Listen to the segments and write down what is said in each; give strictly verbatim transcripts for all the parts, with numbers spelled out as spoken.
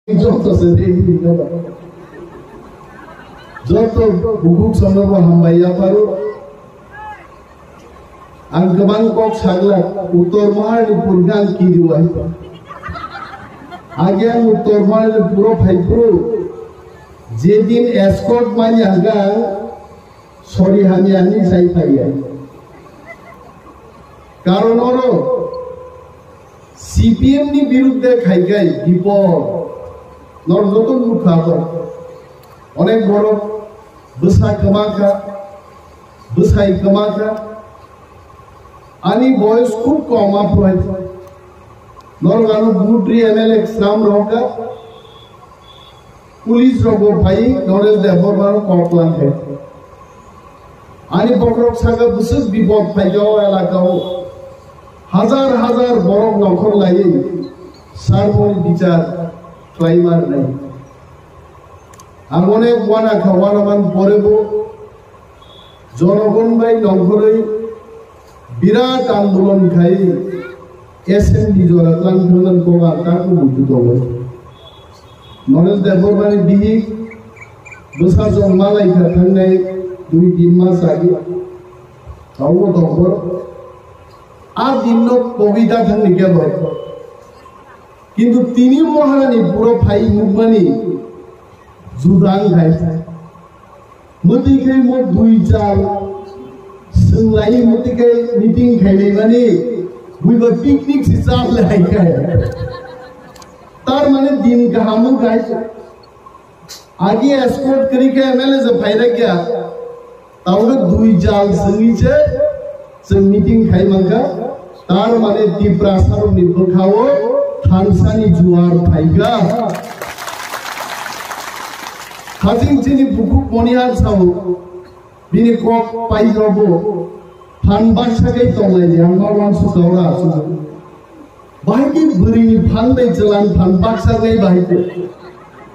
Joto se de, joto bukhuk samno bo hambai ya paro. Ang kwbang kok sagla, Uttor Maharipur khe ang kiri wahai. Age ang Uttor Maharipur o phai phuru, jedin escort manya hwnkha, sori hamya hinwi sai phaiya. Karon oro C P M ni birudde khaikai bipod. Nor joto nukha bo. Onek borok bwsa kwma kha, bwsai kwma kha. Ani boyos khub kom, aphuru hai norok ano Gumutri M L A swnam rohor kha. Police rok bo phai Noresh Debbarma rok kok lang khe. Ani bokhorok saka bwswk bipod phaikha o elaka o. Hajar hajar borok nongkhor laiwi sarmoni bichar khlai ma rwnai. Ang onek uana kha, uana man pore bo jonogon bai nongkhorwi birat andolon khai S M D jora tlang thangnan kok ang tak buju tongo. Noresh Debbarmani bihik bwsajwk malai kha thangnai dui tin mas age. Abo dokbor a dinno pogwi da thangni kebo. Kintu tini Maharani puro phai nukmani juda wngkhai. Mwtwi khe mo dui chal swnglai, mwtwi khe meeting khainai mani buiba picnic si chal lai khai. Tar mane din kaham wngkhai. Agi escort kwrwi khe M L A se phairakya. Tabukhe dui jal swngwi se chwng meeting khai mankha. Tar mane Tiprasarokni bwkhao thansani juar phaikha. Haching chini bukhuk Monihar sao. Bini kok paijabo phan baksa khe tonglai di, ang ma uansuk tongra aswk. Bahai khe bwrwini phan bai chwlani phan baksa khe bahai khe.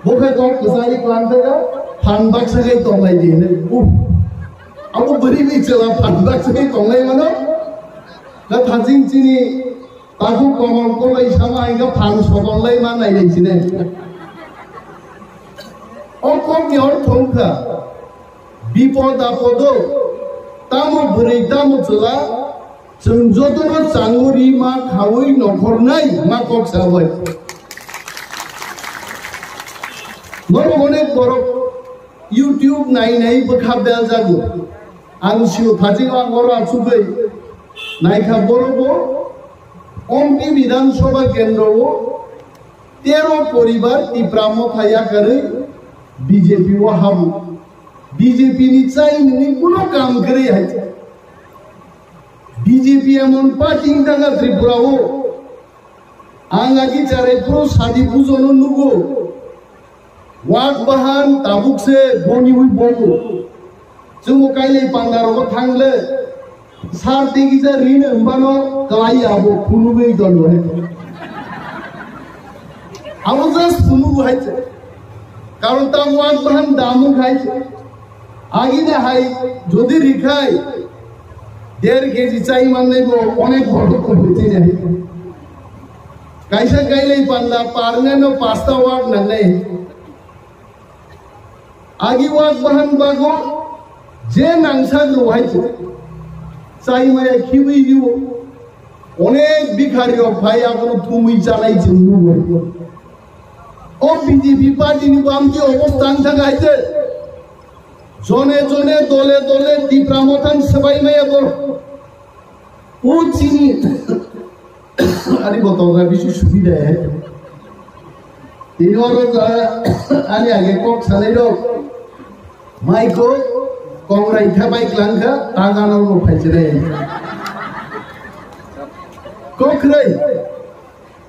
Bo khe kok kwchari klan thaka phan baksa khe tonglai di hinwi. Uh, abo bwrwini chwla phan baksa khe tonglai mano. Na thaching chini takhuk komol kolai sama hingkha phan sotonglai ma nailai sinai. O kokni ortho wngkha. Bipod apodo, tamo bwrwi, tamo chwla, chwng jotono changwi rima khaui nongkhornai ma kok sabai. Norok onek borok YouTube nai nai bwkha beljago. Ang sio thaching ang oro achugwi naikha borobo Ompi Bidhan Sabha Kendro o tero poribar Tipra Motha yakarwi B J P o habu. B J P ni chai nini kuno kam kwrwi hai. B J P emon party wng thangkha Tripura o. Ang agi charai phuru sadi pujono nugo. Wak bahan tabuk se boni wi bogo. Chwngbo kailai panda rogo thangle. Sar tei kisa rin wngmano kwlai abo phunugwi dono hai. Abo just phunugo hai se. Karon ta wak bahan damu khai se. Agini hai jodi rikhai der K G chai mannai bo onek bhorto khobor tei nai. Kaisa kailai panda parneno pasta wak nangnai. Agi wak bahan bago je nangsak rw hai se. Chai maya khiwi riwo. Onek bikhari rok phai abono thumwi chanai chwng nugwi. O B J P party ni bamti obostha wng thang hai se. Jone jone dole dole Tipra Mothani swbai maya bo. O chini. Ani bo tongra bisi subida hai. Tini oro ani age kok sanai rok. Mai ko kongrai thabai klangkha, tagan oro phai chire. Kok khrai.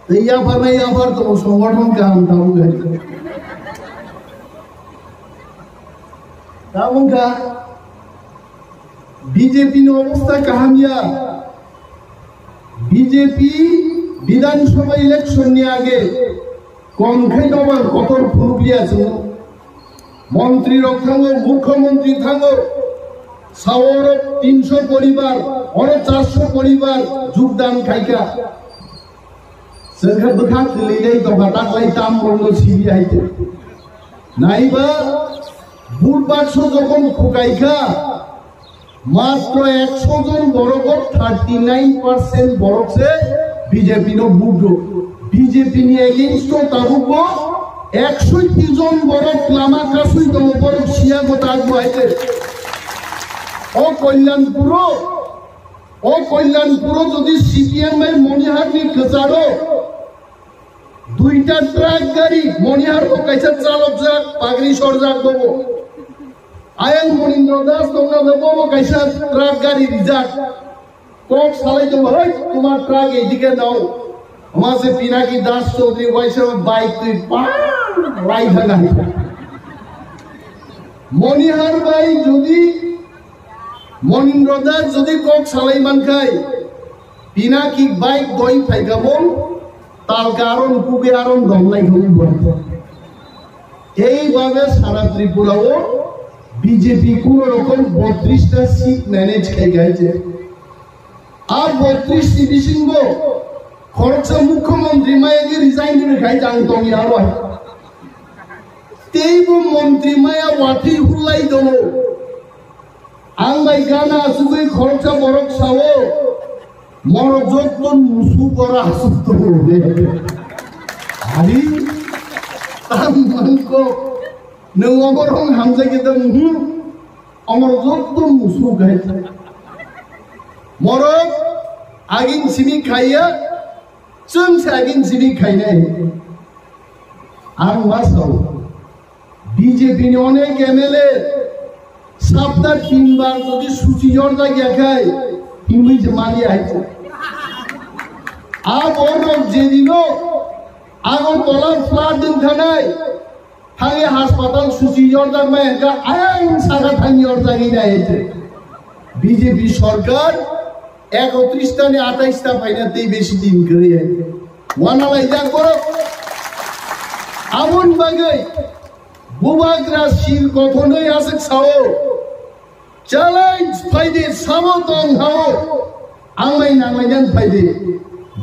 Tei yaphar nai yaphar tongo, songothon kaham tabuk hai. Tabuk kha B J P ni obostha kaham ya. B J P Bidhan Sabha election ni age kom khe dobar kotor phunukliya chwng. Montri rok thango, mukhyamantri thango, sao oro tinsho poribar, oro charsho poribar jogdan khaikha. Chwngkha bwkha kwlwinai dopha taklai tam rokno sidi hai tong. Naiba vote bakso jokhon khukaikha, matro ekso jon borok o thirty nine percent borok se B J P no vote rw. B J P ni against o tabuk bo eksoi jon borok lama kasui tongo, borok siya go tak bo hai tong. O Kalyanpur o, o Kalyanpur o jodi C P M bai Monihar ni kwcharo duita truck gari, Monihar bo kaisa chalokjak, pagri sorjak bobo. Ayang Monindra Das tongna bo, bobo kaisa truck gari rijak. Kok salai tongo, "Hoi, tomar truck eidike nao." Homa se Pinaki Das Chaudhary waisa bike twi pa lai thangna. Monihar bai jodi Monindra Das jodi kok salai mankhai, Pinaki bike doi phaikha mung, talka aron kubi aron dom lai thangwi bo. Ei babe sara Tripura o B J P kuno rokom botris ta seat manage khai gai je. A botris ni bisingo khoroksa mukhyamantri maya di resign di khai jang tong ya roi. Tei bo mantri maya watwi hulai dongo. Ang bai gana asugwi khoroksa borok sao, "Morok joto musuk ora asuk tongo de." Ari, tam mangko, nwng oborong hamjagwi tong, hmm? Omorok joto musuk hai. Morok agin simi khaiya, chwng se agin simi khainai. Ang ma sao. B J P ni onek M L A sapta tin bar jodi suchi yorjak ya khai, himwi je mali hai. A borok jedino Agartala flood wng thanai, thangwi haspatal suchi yorjak mai hwnkha, ayang saka thang yorjagwi nai hai. B J P sorkar ekotris ta ni atais ta phaina tei besi din kwrwi hai. Wana laijak borok. Aboni bagwi Bubagra sil kothonwi aswk sao, "Challenge phaidi, samo tong hao, ang bai nanglainani phaidi."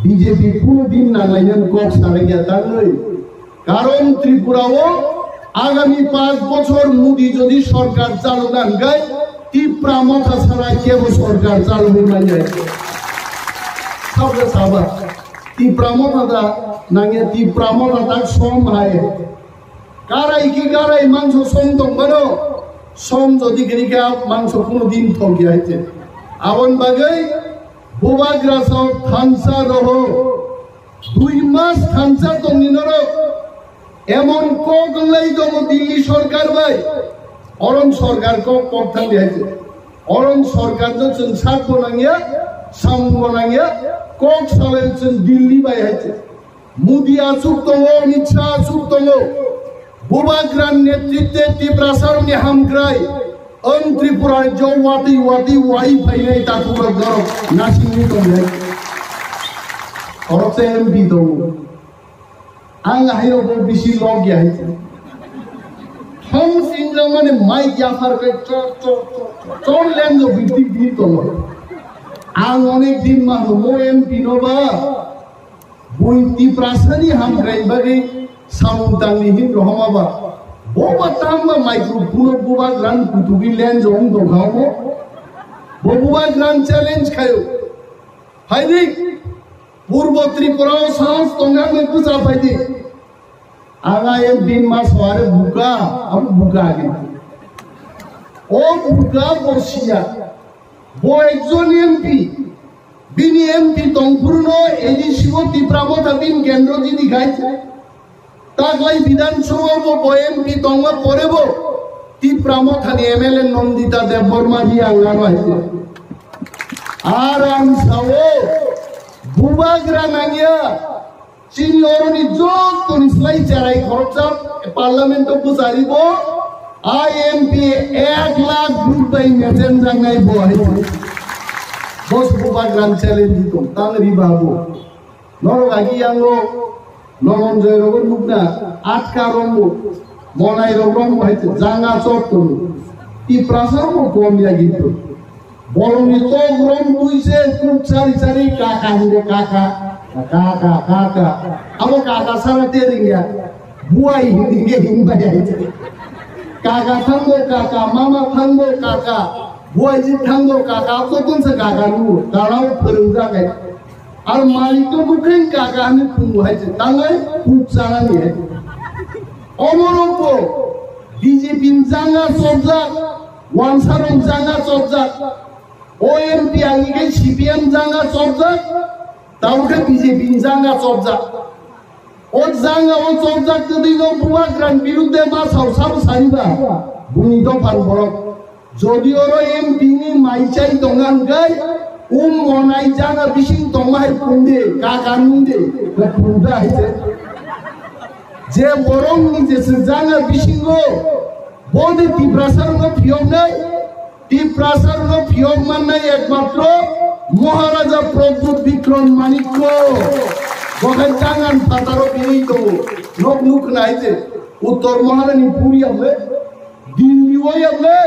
B J P kuno din nanglainani kok sarai ya tangwi. Karon Tripura o agami panch bochor Modi jodi sorkar chalona hwnkhe Tipra Motha sara kebo sorkar chalogwi manya. Sabra saba Tipra Motha da nangya, Tipra Motha tak som hai. Karai ki karai mangso som tong mano, som jodi giri kha mangso kuno din thok ya hai te. Aboni bagwi Bubagra sao thansa roho, dui mas thansa tongni norok emon kok wng lai tongo Delhi sorkar bai, oron sorkar kok kok thang di hai te. Oron sorkar no chwng sak bo nangya, samung bo nangya, kok salai chwng Delhi bai hai te. Modi achuk tongo, Amit Shah achuk tongo. Bubagra netritwe Tiprasa rokni hamkrai. Ang Tripura rajyo watwi watwi wai phainai takhuk rok norok nasingwi tongnai. Khoroksa M P tongo. Ang haino bo bisi log ya hai. Thong singjak mani mic yaphar khe chor chor chor chor lenjo biti biti tongo. Ang onek din ma hwnmo M P no ba. Bui Tiprasani hamkrai bagwi samung tangni hin rohoma ba. Bo ba tang ba microphone o Bubagrani kutugi lenjo wng tongkha omo. Bo Bubagrani challenge khayo. Phaidi Purbo Tripura o sahos tongkha wngwi bwsa phaidi. Ang ayang din ma soare buka, abo buka agi. O buka bo siya. Bo ekjon M P. Bini M P tongphuru no A D C o Tipra Motha bini kendro didi khai. Taklai Bidhan Sabha bo bo M P tongma pore bo Tipra Motha ni M L A Nandita Debbarma di ang aro hai. Ar ang sao Bubagra nangya. Chini oroni jottoni slai cherai khoroksa parliament o bwchari bo I M P ek lakh vote bai mechenjaknai bo hai. Bo se Bubagrani challenge di tong tang ri ba bo. Norok agi yango Nomonjoy rogo nukna atka rombo. Monai rok rombo hai janga chot tong. Tiprasa rombo kom ya gitu. Bolongni tok rom twi se kuk chari chari kaka hingo kaka. Kaka, kaka. Abo kaka sana te ringya. Buai hingke hingba ya. Kaka thango kaka, mama thango kaka. Buai ji thango kaka, abo tong sa kaka nu. Karao phwrwngjakai. Ar malik to bukheng kaka ni phungu hai se. Tangai kuk sana ni hai. Omorok ko B J P ni janga chopjak, wansarok janga chopjak. O M P ani khe C P M janga chopjak, tamo khe B J P ni janga chopjak. O janga o chopjak twi no bubagrang birudde ma sao sabo sariba, buni dophan borok. Jodi oro M P ni mai chai tongna hwnkhe, um monai janga bising tongma hai pungde, kaka nungde, pungda hai se. Je borok ni je se janga bisingo, bode Tiprasa rokno phiyoknai, Tiprasa rokno phiyok mannai ekmatro Maharaja Pradyut Bikram Manikko. Bokhai jangan phataro bini tongo. Nok nuk nai je Uttor Maharani puri amle, Dilli o amle,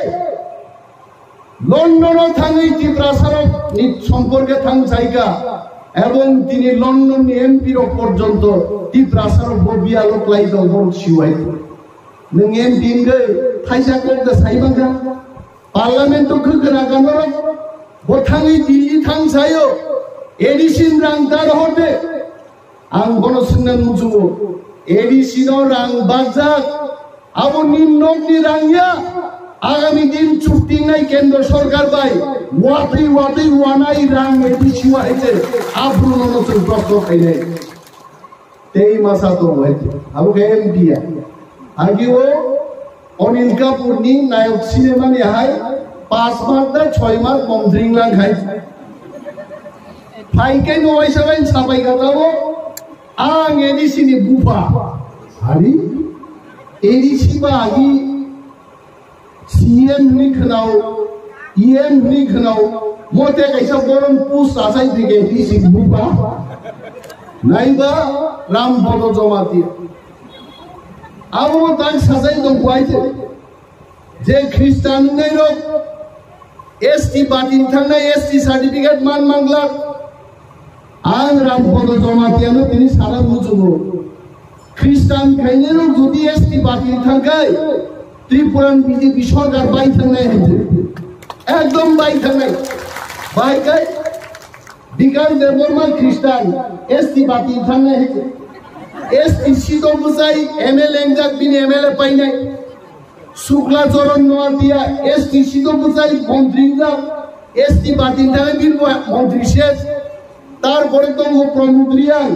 London o thangwi Tiprasa rok ni somporke thang jaika. Ebong tini London ni M P rok porjonto Tiprasa rok bo biyalo klai tong borok siwai. Nwng M P wngwi thaisa kok da sai bangkha. Parliament o khwkhwra kanorok bo thangwi Delhi thang sayo, A D C ni rang dar horde. Ang bono swngna muchungo, A D C no rang bajak, abo ni nokni rang ya, agami din chukti nai kendro sorkar bai watwi watwi wanai rang A D C wa hai se, aphuru no no chwng tok tok khainai. Tei masa tongo hai se, abo khe M P ya. Agi o Anil Kapoor ni nayok cinema ni hai pas mark da choi mark mom dring lang khai. Phai khe no waisa bai sabai ga tabo. Ang A D C ni bupha. Ani A D C ba agi C M ni khnao, E M ni khnao. Mote kaisa borom pus asai dige A D C ni bupha. Naiba Ram Bodo Jamatia. Abo tang sajai dong kuaite. Je Khristan wngnai rok S T batin thangnai S T certificate man manglak. Ang Ram Bodo Jamatia no tini sana muchungo. Khristan khainai rok jodi S T batin thangkhai, Tripura ni B J P sorkar bai thangnai hai. Ekdom bai thangnai. Bai kai Bikash Debbarma Khristan, S T bati thangnai hai. S T sito bwsai M L A wngjak, bini M L A painai. Sukla Charan Noatia, S T sito bwsai montri wngjak, S T bati thangnai bini bo montri ses. Tarpore tongo Pramod Reang,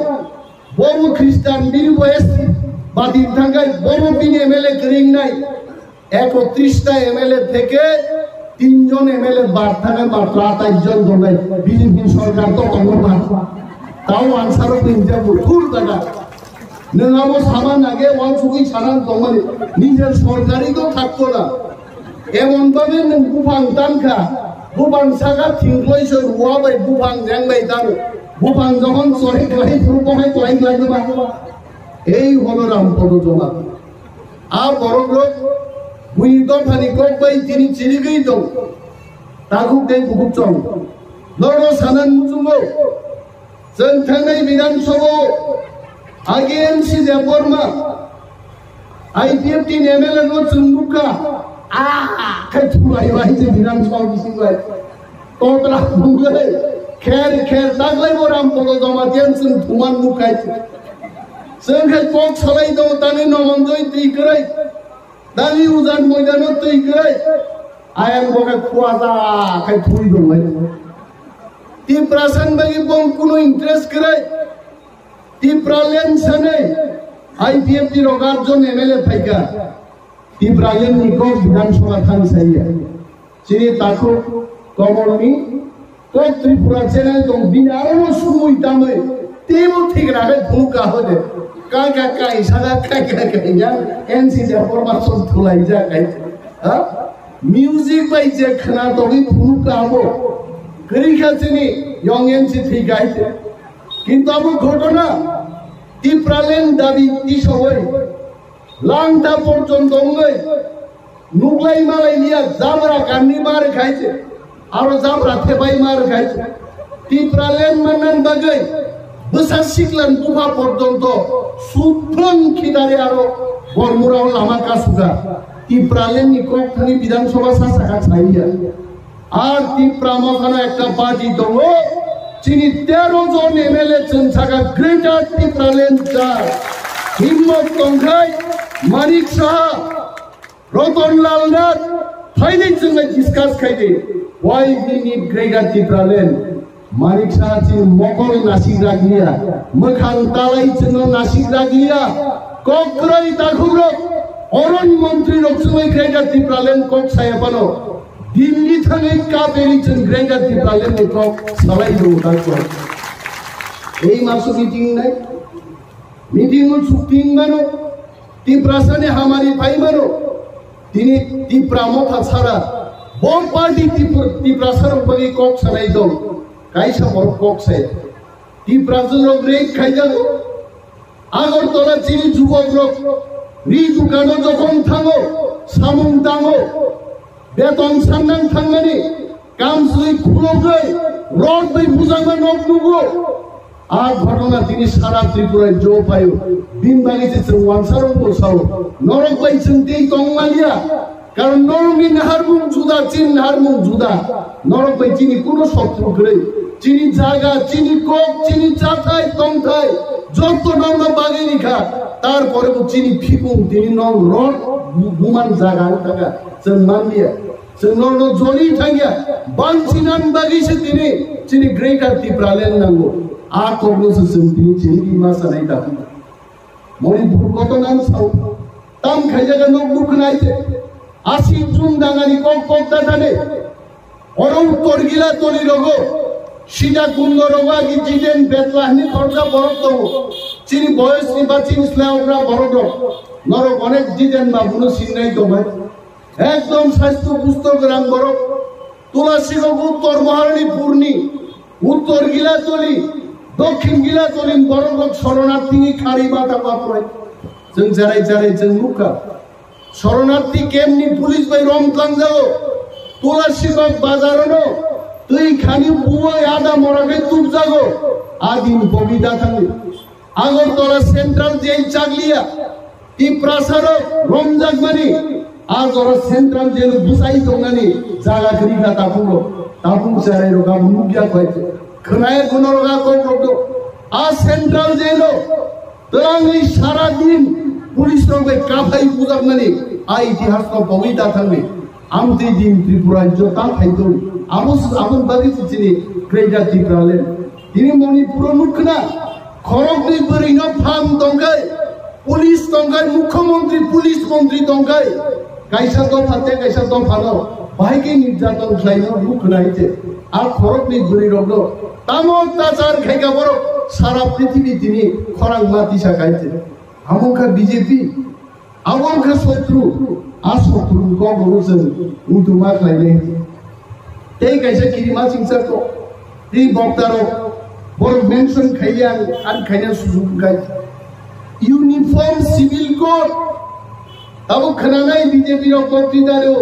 bobo Khristan, bini bo S T bati thangkhai, bobo bini M L A kwrwi wngnai. Ekotris ta M L A theke tinjon M L A bad thangkhe matro atais jon tongnai B J P sorkar to tongo ba. Tao ansarok ni hwnjak bo thur jaga. Nwng abo sama nage wansugwi sana tongmani nijor sorkari to thakko na. Emon bhabe nwng buphang tankha, buphang saka thingkloi se rua bai buphang jeng bai tano. Buphang jokhon chori klai phuru bohai klai klai ba. Ei holo Ram Podo Joma. A borok rok buini dophani kok bai tini chirigwi tong. Takhuk tei bukhuk chong. Norok sanan muchungo. Chwng thangnai Bidhan Sabha o agi M C Debbarma, I P F T ni M L A no chwng nukha. Ah, khai thulai bai je Bidhan Sabha bising bai. Totla bungwi kher kher taglai bo Ram Podo Jamatia chwng thuman mukhai. Chwng khai kok salai do tani Nomonjoi twi kwrwi. Tani ujan moidano twi kwrwi. Ayang bo khai khuaja khai thui dongmai. Tiprasa ni bagwi bo kuno interest kwrwi. Tipraland sanai I P F T rok atjon M L A phaikha. Tipraland ni kok Bidhan Sabha thang saiya. Chini takhuk Komolni kok Tripura channel tong bini aro no sumui tamui teibo thik rakhai phunuk ka hode. Ka ka kai saka kai kai kai ya N C J forma son thulai ja kai. Ha? Music bai je khna togwi phunuk ka abo. Kwrwi kha chini young N C thwi kai. Kintu abo ghotona Tipraland dabi tisawai. Langta porjonto wngwi nuklai malai liya jabra kanni mar khai se, aro jabra thepai mar khai se. Tipraland mannan bagwi Bwsa siklan bupha porjonto suphwng khidari aro Bormurao lama kasuga. Tipraland ni kok thani Bidhan Sabha sa saka chaiya. Ar Tipra Mothano ekta party tongo. Chini tero jon M L A chwng saka Greater Tipraland cha. Himmot tongkhai Manik Saha, Ratan Lal Nath, phaidi chwng discuss khaidi. Why we need Greater Tipraland? Manik Saha chini mokol nasik raglia, mwkhang talai chwngno nasik raglia. Kok kwrwi takhukrok, oron montri rok chwngwi Greater Tipraland kok saya phano. Delhi thangwi kapeli chwng Greater Tipraland ni kok salai rw takhukrok. Ei maso meeting nai? Meeting o chukting mano, Tiprasa ni hamari phai mano. Tini Tipra Motha sara, bo party Tipra, Tiprasa rok bagwi kok sanai dol, kaisa borok kok sai. Tiprasa rok rape khaijago. Agartala chini jubok rok ri dukano jokhon thango, samung tango, beton sannang thangmani, kam swi khulogwi, rod bai bujakma nok nugo. A ghotona tini sara Tripura rajyo paio. Bini bagwi se chwng wansa rok bo sao. Norok bai chwng tei tong maliya. Karon norokni naharmung juda, chini naharmung juda. Norok bai chini kuno sotru kwrwi. Chini jaga, chini kok, chini chathai, tongthai, jotto norokno bagwi rikha. Tarpore bo chini phikung tini nok rod bu-, buman jaga wngkha. Chwng manliya. Chwng norokno joli thangya, banchinan bagwi se tini chini Greater Tipraland nango. A kokno se chwng tini chini bima sanai dakhna. Manipur koto nang sao, tam khaijaga nok nukhnai se. Asi jun dangani kok kok da thane. Oro uttor gila toli rogo, sida kundo rogo agi Jiten Betla hini khoroksa borok tongo. Chini boyos ni ba chini sla okra borok rok. Norok onek Jiten babuno sinai tongbai. Ekdom sastro pusto gwnang borok. Tulasikok uttor Maharanipurni, uttor Gilatoli, dokhin Gilatoli borok rok soronarthini khari bata paproi. Chwng cherai cherai chwng nukha. Soronarthi campni police bai rom tangjago. Tulasikok bazarano twi khani buoi ada morakhai tubjago. Adin pobi da thangwi. Agartala Central Jail chakliya, Tiprasarok romjakmani, a jora Central Jail bwsai tongnani jaga kwrwi kha tabukno, tabuk cherairok abo nukya khlai khe. Khwnaya gunorok a kokrokno, a Central Jailo twlangwi sara din police rok bai kaphai bujakmani, a itihasno pogwi ta thangwi. Amtwi din Tripura rajyo ta phaitong. Abo, aboni bagwi se chini Greater Tipraland. Tini Manipuro nukkhna, khoroknwi bwrwino phang tongkhai, police tongkhai, mukhyamantri, police mantri tongkhai. Kaisa dopha tei kaisa dophano bahai khe nirjaton khlaino nukkhna hai se. A khoroknwi bwrwirokno tamo tachar khaikha borok sara prithibi tini khorang ma tisa khai se. Amo wngkha B J P. Abo wngkha sotru, a sotru ni kok rok chwng muitu ma khlainai. Tei kaisa kirima singsa kok, tei bokta rok, borok mention khaili ang, ang khaina sujuk wngkha. Uniform Civil Code, abo khwnanai B J P rok kok twi dano,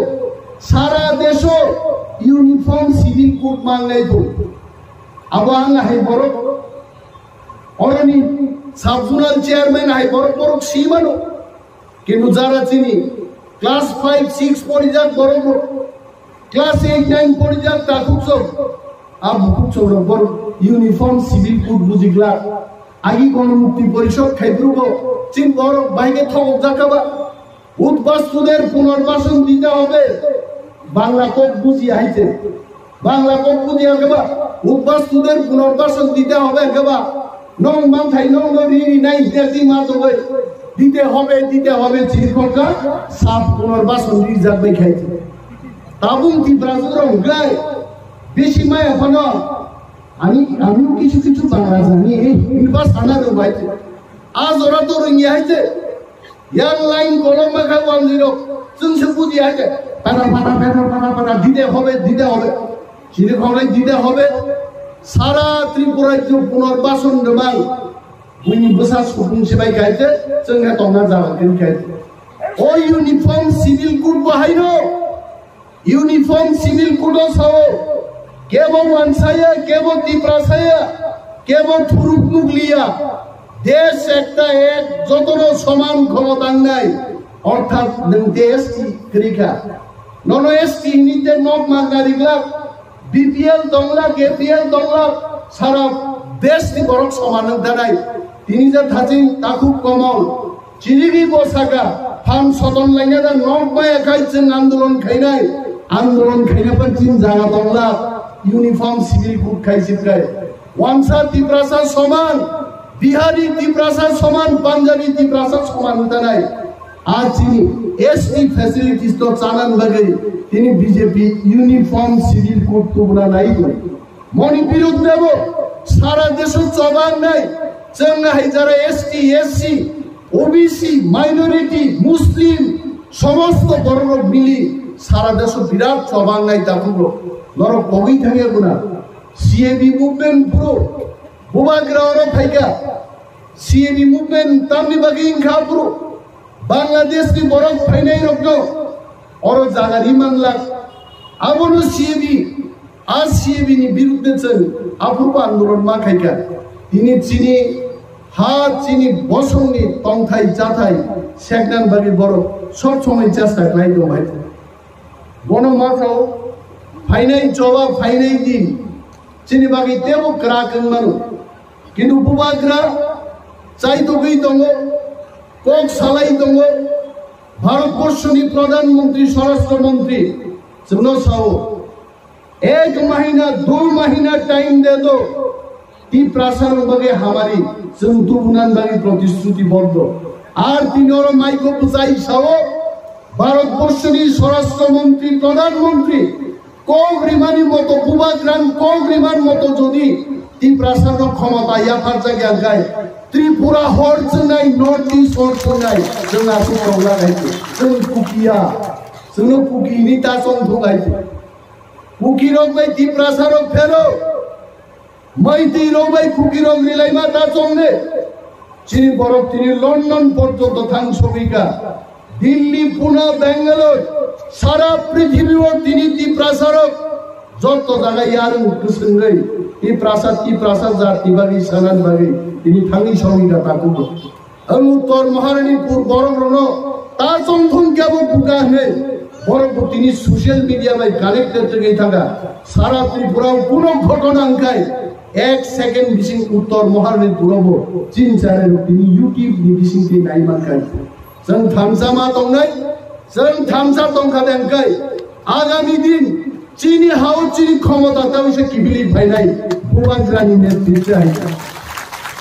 sara deso Uniform Civil Code mangnai bo. Abo ang hai borok, oroni sub zonal chairman hai borok, borok si mano. Kintu jara chini class five, six porijak borok rok, class eight, nine porijak takhuk chok, a bukhuk chok rok borok uniform civil code bujikla. Agi Ganamukti Porishod khai phuru bo chini borok bai khe thokok jakha ba. Udbastuder punarbashan dite hobe. Bangla kok buji haite. Bangla kok buji hangke ba, udbastuder punarbashan dite hobe hangke ba, nong manthai nong no ri ri nai hingke di ma tongoi. Dite hobe, dite hobe chiri khorka, sab punarbashan rijak bai khai. Tabung Tiprasa rok hingke, besi maya phano, ami, ami kichu kichu Bangla jani, eh, hinba sana rok bai. A jora to ringya haite. Yang line kolom ma kha wanjwi rok, chwng se buji hai je, para, para, para, para, para, dide hobe, dide hobe. Chini khongnai dide hobe. Sara Tripura rajyo punarbashan rwmang. Buini bwsa supung se bai khai je, chwng he tongna jaga khe khai je. O uniform civil code bo haino. Uniform civil code o sao, kebo wansaya, kebo Tiprasaya, Kebo thuruk nukliya, desh ekta ek, jotono soman khomota wngnai, orthat nwng te S T kwrwi kha. Nono S T hinwi te nok magna riglak, B P L tonglak, A P L tonglak, sara desh ni borok soman wng tanai. Tini je thaching takhuk komol, chirigwi bo saka, phan soton laina da nok maya khai chwng andolon khainai, andolon khaina phan chini jaga tongla, uniform civil code khai sibkhai. Wansa Tiprasa soman, Bihari Tiprasa soman, Punjabi Tiprasa soman wng tanai. A chini S T facilities to chanan bagwi tini B J P uniform civil code tubuna nai. Moni birudde bo sara desho chobang nai, chwng hai jara S T, S C, O B C, minority, Muslim, somosto bororok mili sara desho birat chobang nai takhuk rok. Norok pogwi thangya guna. C A B movement phuru bubagra oro phaikha. C A B movement tamni bagwi wngkha phuru Bangladesh ni borok phainai rokno oro jaga ri manlak. Abono C A B, a C A B ni birudde chwng aphuru andolon ma khaikha. Tini chini ha, chini bosongni tongthai chathai seknan bagwi borok sob somoi chesta khlai tongbai. Bono ma sao, phainai choba, phainai din chini bagwi tebo kwrak wng mano. Kintu bubagra chaitogwi tongo, kok salai tongo. Bharatborsoni Pradhan Mantri, Swarashtra Mantri chwngno sao, ek mahina, dui mahina time de do, Tiprasa rok bagwi hamari chwng tubunan bagwi protishruti boddo. Ar tini oro maiko bwchai sao, Bharatborsoni Swarashtra Mantri, Pradhan Mantri, kok rimani moto, bubagrani kok rimani moto jodi Tiprasa rok khomota yapharjak ya khai, Tripura hor chwngnai, North East hor chwngnai, chwng aswk rok lagai, chwng Kukiya, chwngno Kukini ta chong thung hai. Kuki rok bai Tiprasa rok phero. Maitwi rok bai Kuki rok rilaima ta chongne. Chini borok tini London porjonto thang sogwikha. Delhi, Pune, Bangalore, sara prithibi o tini Tiprasa rok joto jaga yarwng kwswngwi Tiprasa, Tiprasa jati bagwi sanani bagwi tini thangwi sogwikha takhuk. Ang Uttor Maharanipur borok rokno ta chongthung kebo buka hwnwi borok bo tini social media bai connected wngwi thangkha. Sara Tripura o kuno ghotona wngkhai ek second bising Uttor Maharanipur o bo chini channel rok tini YouTube ni bising twi nai mankhai. Chwng thamsa ma tongnai, chwng thamsa tongkha de wngkhai agami din chini hao chini khomota ta wngse kibili phainai bubagrani netritwa hai.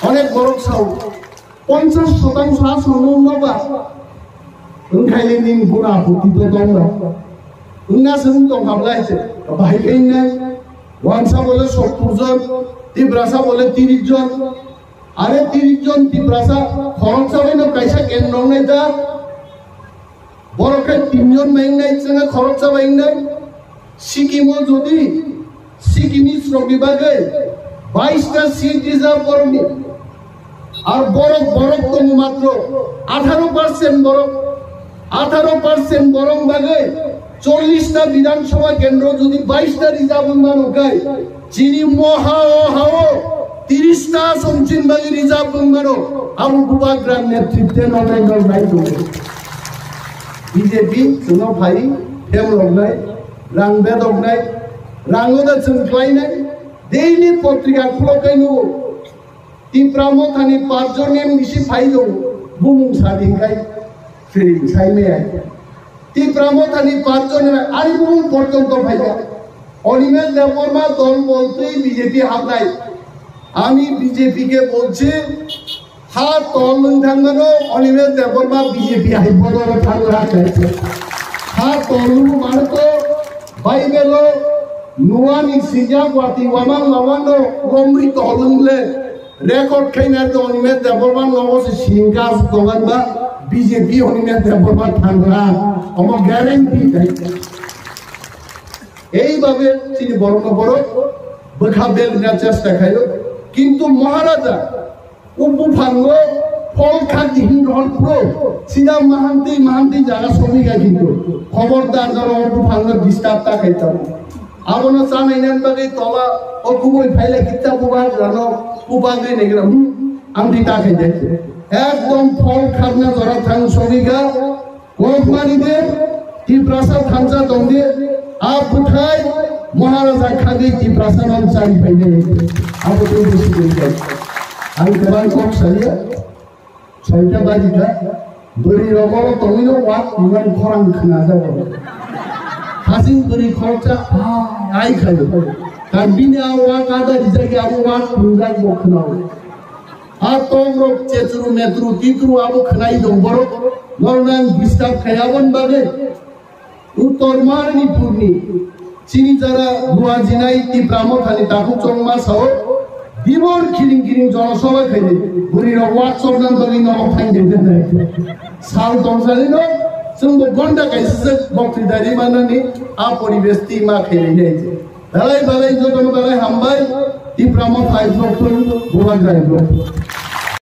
Onek borok sao, ponchash shotangsho aswk nwng noba. Wngkhaile nini guna huti to tongla. Wngna se wng tongkha bwlai se. Bahai khe wngnai. Wansa bole sottur jon, Tiprasa bole tiris jon. Are tiris jon Tiprasa khoroksa bai no kaisa kendro wngnai da. Borok khe tinjon bai wngnai, chwngkhe khoroksa bai wngnai. Sikkim o jodi Sikkim ni srok ni bagwi bais ta seat rijak borok ni. Ar borok, borok tongo matro atharo percent borok. Atharo percent borok bagwi chollish ta Bidhan Sabha kendro jodi bais ta rijak wng mano khe, chini moha o hao tiris ta somchin bagwi rijak wng mano. Abo bubagra netritwe no nai no nai tongo. B J P chwngno phai, phem roknai, rang bedoknai, rango da chwng khlainai, daily potrika khulok kai nugo. Tipra Mothani pachjon M D C phai tongo, bumung sadi khai, feeling sai maya. Tipra Mothani pachjon ani bumung porjonto phaikha. Animesh Debbarma dol boltei B J P habnai. Ami B J P ke bolchi, ha tol wng thangmano Animesh Debbarma B J P hai bodol thangla khaise. Ha tol wng mano to Bible o Noani sijak wati wamang lawano romri tol wng le record khaina to Animesh Debbarma nogo se singka dogan ba B J P Animesh Debbarma thangla omo guarantee dai. Ei babe chini borokno borok bwkha belna chesta khaio, kintu Maharaja o buphango phol khakdi hin rohor phuro sida mahantwi mahantwi jaga somika kintu khobordar jora o buphango disturb ta khai tamo. Abono chanai nan bagwi tola o kubui phaila kitta bubagrano bubagwi negra, hmm, ang di ta khai de. Ekdom phol khakna jora thang sogiga, kok mari de, Tiprasa thansa tong de, a bwthai Maharaja khagwi Tiprasa no chari phai de. Abo tei bisi de. Ang kwbang kok salia. Soita bajikha, bwrwi rogo tongwino wak tongmani khorang khna jago. Hasing bwrwi khoroksa, ah, ai khayo. Kan bini a wak ada rijak ya, abo wak tongwjak bo khnawo. A tong rok chetru metru titru abo khnai dong borok. Nornang disturb khai abon bagwi. Uttor Manipurni chini jara buajinai Tipra Mothani takhuk chongma sao, dibor kiring kiring jonosabha khaidi, bwrwi rok wak chorna bagwi norok thang de de. Sal tongsalino chwngbo gonda kaisa se boktwi dari manani a poribesh twi ma khaidi nai. Belai belai jotono belai hambai, Tipra Motha hai blok tong, Bubagra hai blok.